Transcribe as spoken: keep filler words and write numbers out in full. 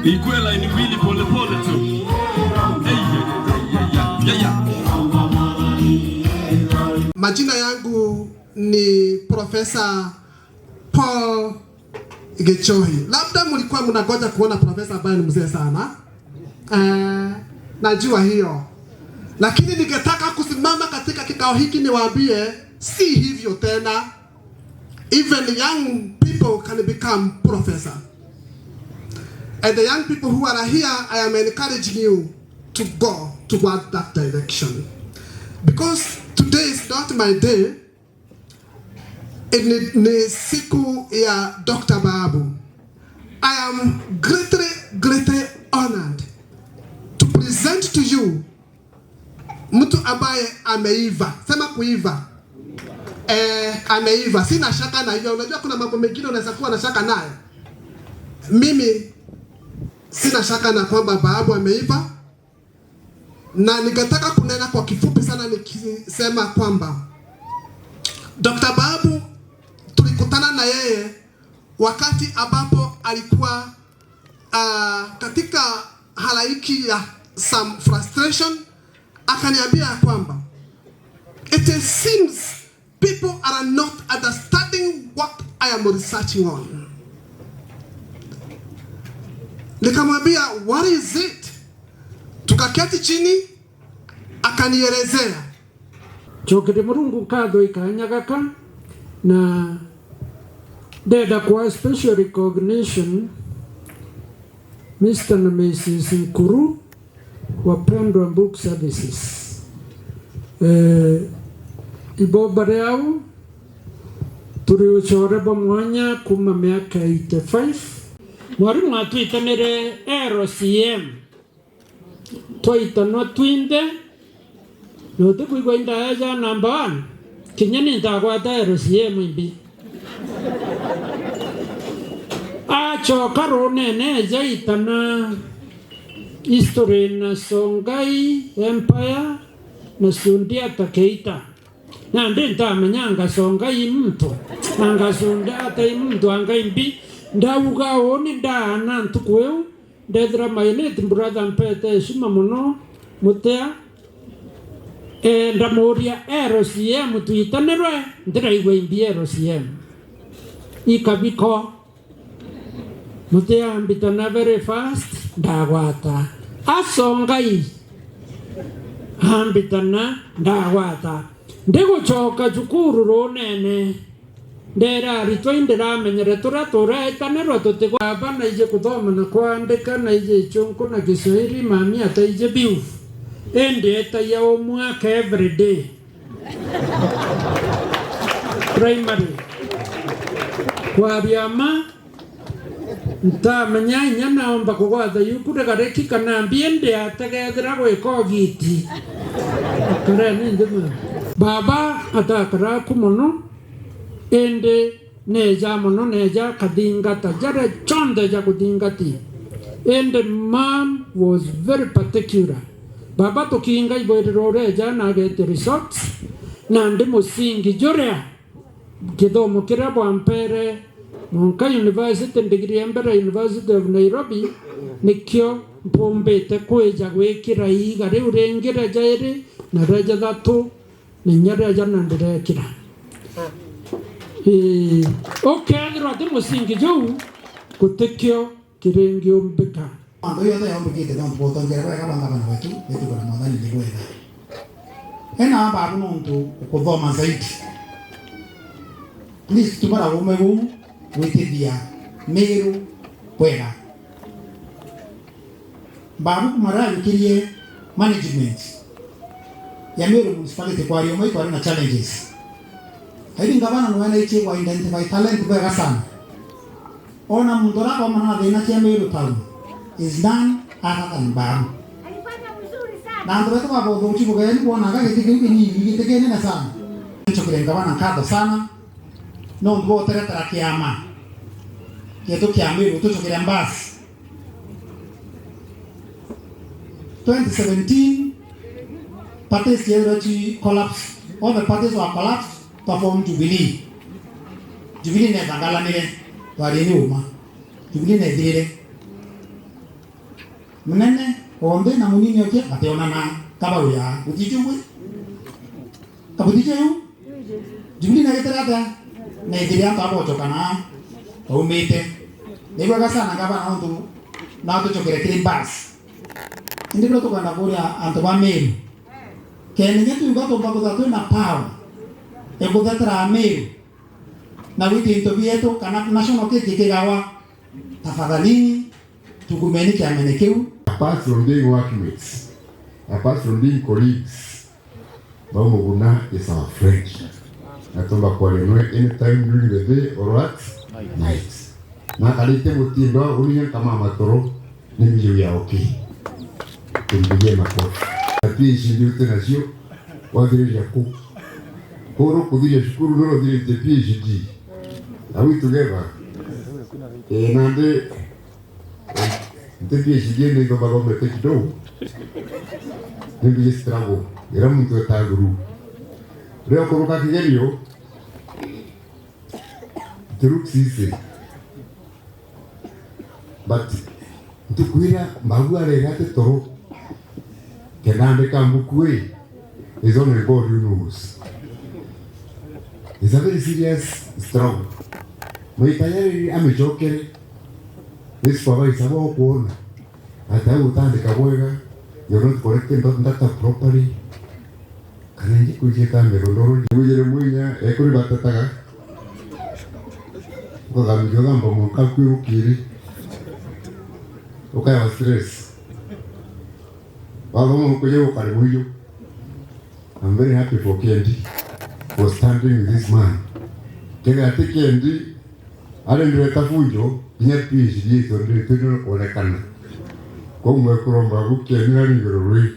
Ikue line mbili pole pole tu. Hey, yeah, yeah, yeah, yeah, yeah, yeah. Majina yangu ni Profesa Paul Gichohi. Labda mlikuwa mnangoja kuona profesa ambaye ni mzee sana. Eh, najua hiyo. Lakini ningetaka kusimama katika kikao hiki niwaambie, si hivyo tena. Even young people can become professor. And the young people who are here, I am encouraging you to go toward that direction. Because today is not my day, ni, ni siku ya Doctor Babu. I am greatly, greatly honored to present to you mtu ambaye ameiva. Sema kuiva. Eh, ameiva. Sina shaka na hiyo. Unajua kuna mambo mengine unaweza kuwa na shaka nayo. Mimi sina shaka na kwamba Babu ameiva. Na ningetaka kunena kwa kifupi sana nikisema kwamba Doctor Babu tulikutana na yeye wakati ambapo alikuwa, ah, katika halaiki ya some frustration, akaniambia ya kwamba it seems people are not understanding what I am researching on. Nikamwambia, "What is it?" Tukaketi chini, akanielezea. Ncokerie Murungu nkatho i kaanya gaka, na ndenda kwa special recognition Mister na Missus Nkuru wa Pendwa Book Services. Eh, ibo bari au, turi ucore bwa mwanya kuma miaka eighty-five. Mwarimu atwitanire L C M. Twaitanwa twinthe, na utikwigua indaeja number one, kinya ni ntagwata L C M imbi. Acoka runene eja itana history na Songhai Empire na Sundiata Keita. Nandi ntamenya anga Songhai i muntu, anga Sundiata i muntu, anga imbi. Ndauga uu ni ndaana ntuku iu, ndethira my late brother mpete heshima mono, Mutea. Eh, ndamuuria, "L C M twitanirwe?" Ndiraigua imbi L C M. Ikabiko. Mutea ambitana very fast, ndagwata. A Songhai ambitana, ndagwata. Ndigucoka cukuru runene, ndera aritwa, indiramenyere turia turetanirwa tutigwa. Baba naiji kuthoma na kwandika, naiji Ichunku na Kiswahili, mami ataiji biu. Indi etagia o mwaka every day. Primary. Kwaria ma, ntamenya inya naomba kugwata yuku rigariki kana mbi, indi ategethira gwika ugiti. Kareni nthi ma. Baba atakaraku mono, indi neja mono, neja akathingata jaria jonthe ja kuthingati. Indi mom was very particular. Baba tukiinga ibwiriro ureja na ageti results, nandi musingi juria githomo kiria bwampere mwanka university, ndigiri ya mbere University of Nairobi, nikio mpumbite kwija gwikira iiga riu ringi ria jairi na ria jathatu, na inya ria jana ndirekira. Ii, ukethirwa ti musingi juu, gutikio kiringiumbika. Manthu jonthe yaumbikite nontu bwa utongeria bwega bwa ngavana wetu, witagwa na Mwathani ni bwega. Ena amba abu nontu ukuthoma zaidi. Please, tumara ume buu gwitithia Miru bwega. Babu kumara arikirie management ya Miru Municipality, kwaria umwe ikwari na challenges. Airi ngavana nwe na ichie kwa identify talent bwega sana. Ona muntu uria akomana na thina cia Meru Town is none other than Babu. Alifanya vizuri sana. Na antu betu baba uthuki bugeni kwona nga giti kiu kinini, giti kinene sana. Ncokire ngavana nkatho sana nontu bwa uteretera kiama gietu kia Meru, tucokire mbasi. Twenty seventeen, parties ciethirwe ci collapse. All the parties were collapsed. Twa form Jubilee. Jubilee nethangalanire, twarie ni uma. Jubilee neethirire. Munene o nthi na munini okia bationana. Kabaru ya gutijugwi. Kabutije yu? Jubilee na gitera ata? Na ithiri antu abochoka na baumite. Ni bwega sana ngavana nontu na tuchokere kiri bus. Indi bro tukwenda kuria antu ba Meru. Keni nyetu yuga tumba kutha twina power. Ekuthetera Meru. Na gwiti into bietu kana national cake kigawa. Tafadhalini, tukumeni kiamene kiu. Apart from being workmates, apart from being colleagues, Bau Muguna is our friend. Na tumba kwaria nwe anytime during the day or at night. Na akarite mutindo uria kama matoro ni mbiu ya okay. Tumpigie makofi. Na P H D uti nacio, wathiriria ku. Kuru kuthiria cukuru nuru uthiritie P H D. Are we together? Eh, nandi, eh, nti P H D ni ithomba thomete kidogo. Ni big struggle. Ira muntu eta through. Ria kuruka kigerio, it looks easy. But ntuku iria Magu arere ati toro, kenda andika mbuku ii, is only God who knows. It's a very serious struggle. Maita jari amicokere, ni supervisor bo kwona ati au utandika bwega, you're not collecting that data properly. Kana ingi kwijita mithondoro, wigire mwinya, ekuri batetaga. Ukathambithia uthamba mwanka kwi rukiri. Ukaewa stress. Wathoma rukuja ukari muiyo. I'm very happy for Kendi for standing with this man. Kethira ti Kendi, arendire ta bunjo, kinya P H D itondire twino kuonekana. Kwa mwe kuromba gukia nira ni iguru rwi.